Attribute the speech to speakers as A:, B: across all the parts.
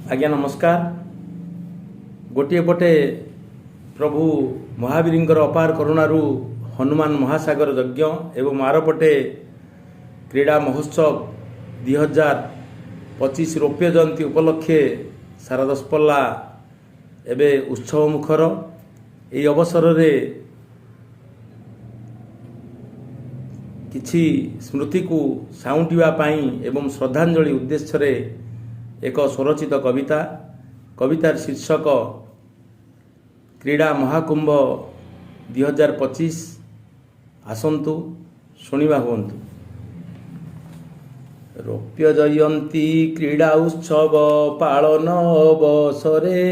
A: ଆଜ୍ଞା ନମସ୍କାର। ଗୋଟିଏ ପଟେ ପ୍ରଭୁ ମହାବୀରଙ୍କର ଅପାର କରୁଣାରୁ ହନୁମାନ ମହାସାଗର ଯଜ୍ଞ ଏବଂ ଆରପଟେ କ୍ରୀଡ଼ା ମହୋତ୍ସବ 2025 ରୌପ୍ୟ ଜୟନ୍ତୀ ଉପଲକ୍ଷେ ସାରା ଦଶପଲ୍ଲା ଏବେ ଉତ୍ସବ ମୁଖର। ଏହି ଅବସରରେ କିଛି ସ୍ମୃତିକୁ ସାଉଁଟିବା ପାଇଁ ଏବଂ ଶ୍ରଦ୍ଧାଞ୍ଜଳି ଉଦ୍ଦେଶ୍ୟରେ ଏକ ସ୍ୱରଚିତ କବିତା। କବିତାର ଶୀର୍ଷକ କ୍ରୀଡ଼ା ମହାକୁମ୍ଭ 2025। ଆସନ୍ତୁ ଶୁଣିବା ହୁଅନ୍ତୁ। ରୌପ୍ୟ ଜୟନ୍ତୀ କ୍ରୀଡ଼ା ଉତ୍ସବ ପାଳନ ଅବସରେ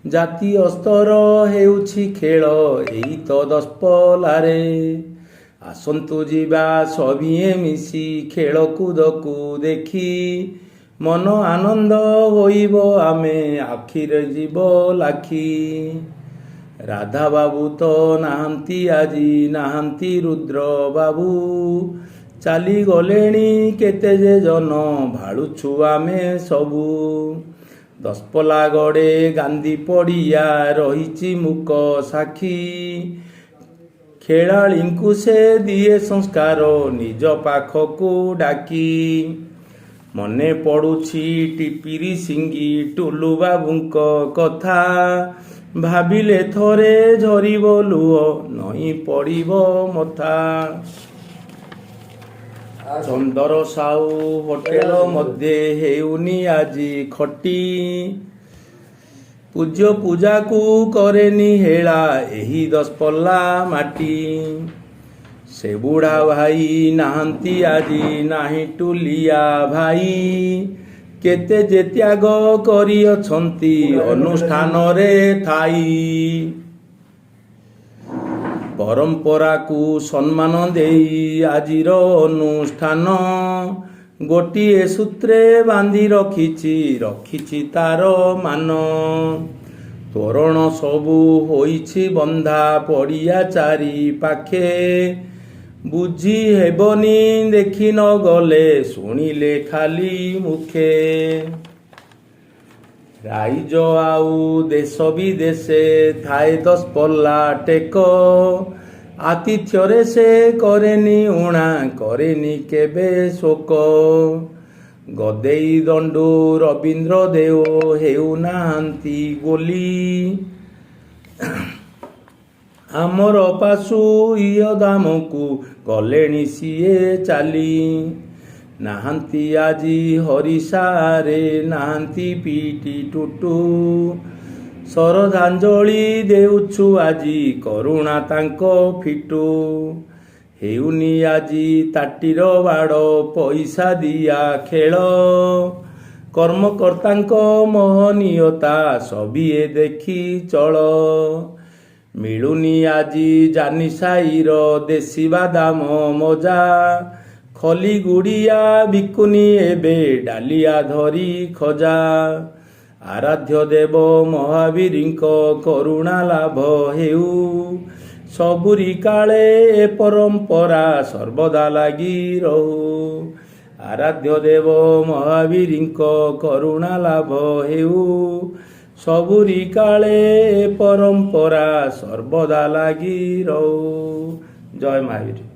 A: ଜାତୀୟ ସ୍ତର ହେଉଛି ଖେଳ ଏଇ ତ ଦଶପଲ୍ଲାରେ। ଆସନ୍ତୁ ଯିବା ସଭିଏଁ ମିଶି ଖେଳକୁଦକୁ ଦେଖି, ମନ ଆନନ୍ଦ ହୋଇବ, ଆମେ ଆଖିରେ ଯିବ ଲାଖି। ରାଧା ବାବୁ ତ ନାହାନ୍ତି ଆଜି, ନାହାନ୍ତି ରୁଦ୍ର ବାବୁ, ଚାଲିଗଲେଣି କେତେ ଯେ ଜନ ଭାଳୁଛୁ ଆମେ ସବୁ। ଦଶପଲ୍ଲା ଗଡ଼େ ଗାନ୍ଧୀ ପଡ଼ିଆ ରହିଛି ମୂକ ସାକ୍ଷୀ, ଖେଳାଳିଙ୍କୁ ସେ ଦିଏ ସଂସ୍କାର ନିଜ ପାଖକୁ ଡାକି। ମନେ ପଡୁଛି ଟିପିରି ସିଙ୍ଗି ଟୁଲୁ ବାବୁଙ୍କ କଥା, ଭାବିଲେ ଥରେ ଝରିବ ଲୁହ, ନଇଁ ପଡ଼ିବ ମଥା। ଚନ୍ଦର ସାହୁ ହୋଟେଲ ମଧ୍ୟେ ହେଉନି ଆଜି ଖଟି, ପୂଜ୍ୟ ପୂଜାକୁ କରେନି ହେଳା ଏହି ଦଶପଲ୍ଲା ମାଟି। ସେ ବୁଢ଼ା ଭାଇ ନାହାନ୍ତି ଆଜି, ନାହିଁ ଟୁଲିଆ ଭାଇ, କେତେ ଯେ ତ୍ୟାଗ କରିଅଛନ୍ତି ଅନୁଷ୍ଠାନରେ ଥାଇ। ପରମ୍ପରାକୁ ସମ୍ମାନ ଦେଇ ଆଜିର ଅନୁଷ୍ଠାନ ଗୋଟିଏ ସୂତ୍ରେ ବାନ୍ଧି ରଖିଛି, ରଖିଛି ତାର ମାନ। ତୋରଣ ସବୁ ହୋଇଛି ବନ୍ଧା ପଡ଼ିଆ ଚାରି ପାଖେ, ବୁଝି ହେବନି ଦେଖି ନ ଗଲେ ଶୁଣିଲେ ଖାଲି ମୁଖେ। ରାଇଜ ଆଉ ଦେଶ ବିଦେଶେ ଥାଏ ଦଶପଲ୍ଲା ଟେକ, ଆତିଥ୍ୟରେ ସେ କରେନି ଊଣା, କରେନି କେବେ ଶୋକ। ଗଦେଇ ଦଣ୍ଡୁ ରବୀନ୍ଦ୍ର ଦେଓ ହେଉନାହାନ୍ତି ଗୋଲି, ଆମର ପାଶୁ ଇହଧାମକୁ ଗଲେଣି ସିଏ ଚାଲି। ନାହାନ୍ତି ଆଜି ହରିସାରେ, ନାହାନ୍ତି ପିଟି ଟୁଟୁ, ଶରଧାଞ୍ଜଳି ଦେଉଛୁ ଆଜି କରୁଣା ତାଙ୍କ ଫିଟୁ। ହେଉନି ଆଜି ତାଟିର ବାଡ଼ ପଇସା ଦିଆ ଖେଳ, କର୍ମକର୍ତ୍ତାଙ୍କ ମହନୀୟତା ସଭିଏ ଦେଖି ଚଳ। ମିଳୁନି ଆଜି ଜାନିସାଇର ଦେଶୀ ବାଦାମ ମଜା, ଖଲି ଗୁଡ଼ିଆ ବିକୁନି ଏବେ ଡାଲିଆ ଧରି ଖଜା। ଆରାଧ୍ୟ ଦେବ ମହାବୀରଙ୍କ କରୁଣା ଲାଭ ହେଉ, ସବୁରି କାଳେ ଏ ପରମ୍ପରା ସର୍ବଦା ଲାଗି ରହୁ। ଆରାଧ୍ୟ ଦେବ ମହାବୀରଙ୍କ କରୁଣା ଲାଭ ହେଉ, ସବୁରି କାଳେ ଏ ପରମ୍ପରା ସର୍ବଦା ଲାଗି ରହୁ। ଜୟ ମହାବୀର।